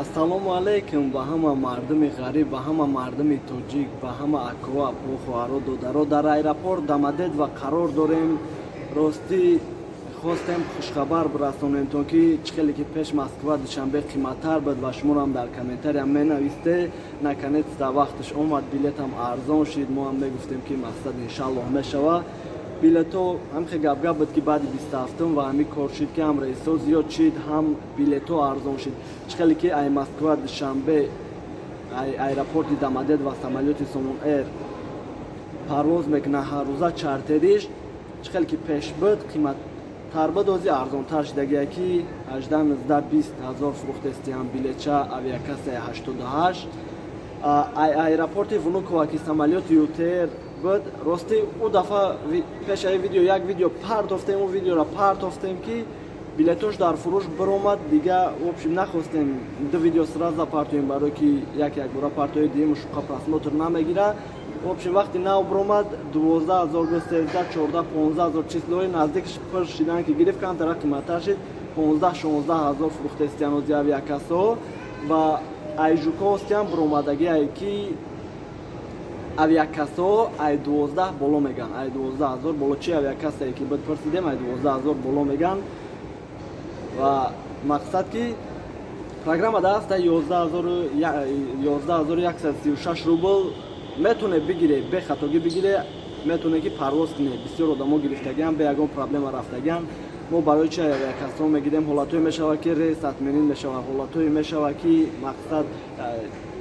Ассалому алайкум ба ҳама мардуми ғариб, ба ҳама мардуми тоҷик, ба ҳама акоу, апо, хоҳаро, додаро. Дар аэропорт Домодедово қарор дорем. Ростӣ хостем хушхабар бирасонем, то ки чӣ хеле ки пеш Москва Душанбе қиматтар буд ва шуморо дар комментария менависте, наконец-то вақташ омад, билетам арзон шид. Мо ҳам мегуфтем, ки мақсад иншаллоҳ мешава. Билетҳо ҳамхе гапгап буд, ки баъди 27-ум ва ҳамин кор шид, ки ҳам рейсҳо зиёд шид, ҳам билетҳо арзон шид. Чӣ хеле ки ай Москва Душанбе, ай аэропорти Домодедово самолёти Сомон Эйр парвоз мекунад ҳаррӯза чартериш, чӣ хеле ки пеш буд қиматтар буд, ози арзонтар шидагия, ки 18, 19, 20 ҳазор фурӯхтестиам билетча авиакассаи 88. Ай аэропорти Внуково ки самолёти ЮТР буд, ростӣ ӯ дафъа пешаи видео як видео партофтем, ӯ видеоро партофтем, ки билетош дар фурӯш биромад. Дига, в общем, нахостем ду видео сразу партоем, барое ки як якбора партои дием шуқа просмотр намегира. В общем, вақти нав биромад 12 000, 13, 14, 15 000 числои наздикш пур шидан ки гирифт, камтара қиматтар шид, 15, 16 000 фурӯхтестиан ози авиакассаҳо. Ва ай Жуковскиам биромадагие, ки авиакассаҳо ай 12 боло меган, ай 12 000 боло. Чи авиакассае ки буд, пурсидем, ай 12 000 боло меган. Ва мақсад ки программа да аста 11 136 рубл метоне бигире, бехатогӣ бигире, метоне ки парвоз куне. Бисёр одамо гирифтагиан, бе ягон проблема рафтагиан. Мо барои чи авиакассаҳо мегирем? Ҳолатҳое мешавад, ки рейс отменить мешавад, ҳолатҳое мешавад, ки мақсад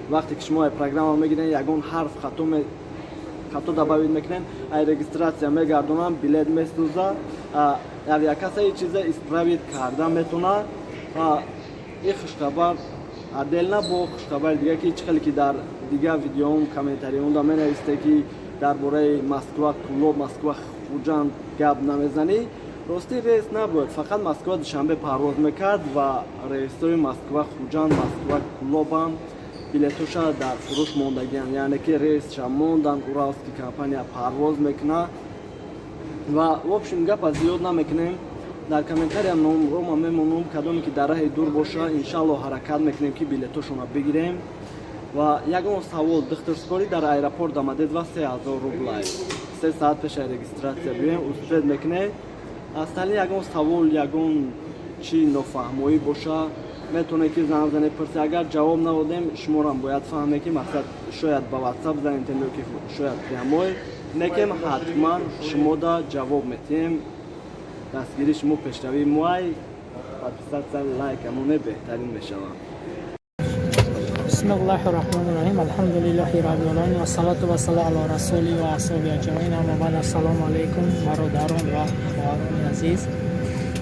вақте ки шумо программа мегирен, ягон ҳарф хато добавить мекунен, ай регистрация мегардонам, билет месӯза. Авиакасса и чиза исправить карда метона. И хушхабар отдельно бо хушхабари дига, ки чӣ хеле ки дар дига видеоам комментариҳонда менависте, ки дар бораи Москва Кулоб, Москва Хуҷанд гап намезанӣ. Ростӣ рейс набуд, фақат Москва Душанбе парвоз мекард ва рейсҳои Москва Хуҷанд, Москва Кулобам билетоша дар фурӯш мондагиан, яъне ки рейсша мондан, уралский компания парвоз мекунад. Ва, в общем, гапа зиёд намекунем. Дар комментария номрома мемонум, кадоме ки дар раҳи дур боша, иншаллоҳ ҳаракат мекунем, ки билетошонро бигирем. Ва ягон савол, духтурспорӣ дар аэропорт Домодедово 3000 рублай, 3 саат пешаи регистрация биёем, успеть мекунед. Астали ягон савол, ягон чи нофаҳмоӣ боша, метавонед ки занг занед, пурсе. Агар ҷавоб надодем, шуморам бояд фаҳме, ки мақсад шояд ба ватсап занем ё ки шояд прямой некем, ҳатман шумода ҷавоб метиҳем. Дастгирии шумо пешравии моай. Подписаться, лайк амоне, беҳтарин мешавад. بسم الله الرحمن الرحيم، الحمد لله رب العالمين، والصلاة والسلام على رسوله وأصحابه أجمعين، أما بعد. السلام علیکم برادران و خواهران عزیز.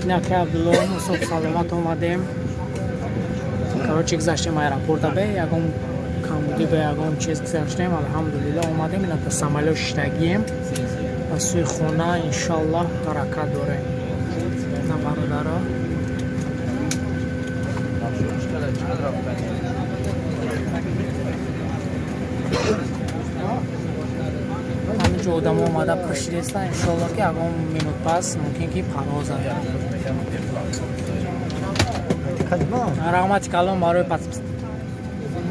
اینکه عبدالله مصاب سلامت اومدیم. Короче, гузаштем аэропорта, бе ягон камбудӣ, бе ягон чиз гузаштем, алҳамдулилло, омадем. Ина та самолёт шиштагием, ба сӯи хона иншаллоҳ ҳаракат дорем. На бародаро, ҳаминҷо одамо омада пуршидеста. Иншолло, ки ягон минут пас мумкин ки парвоз ояд. Раҳмати калон барои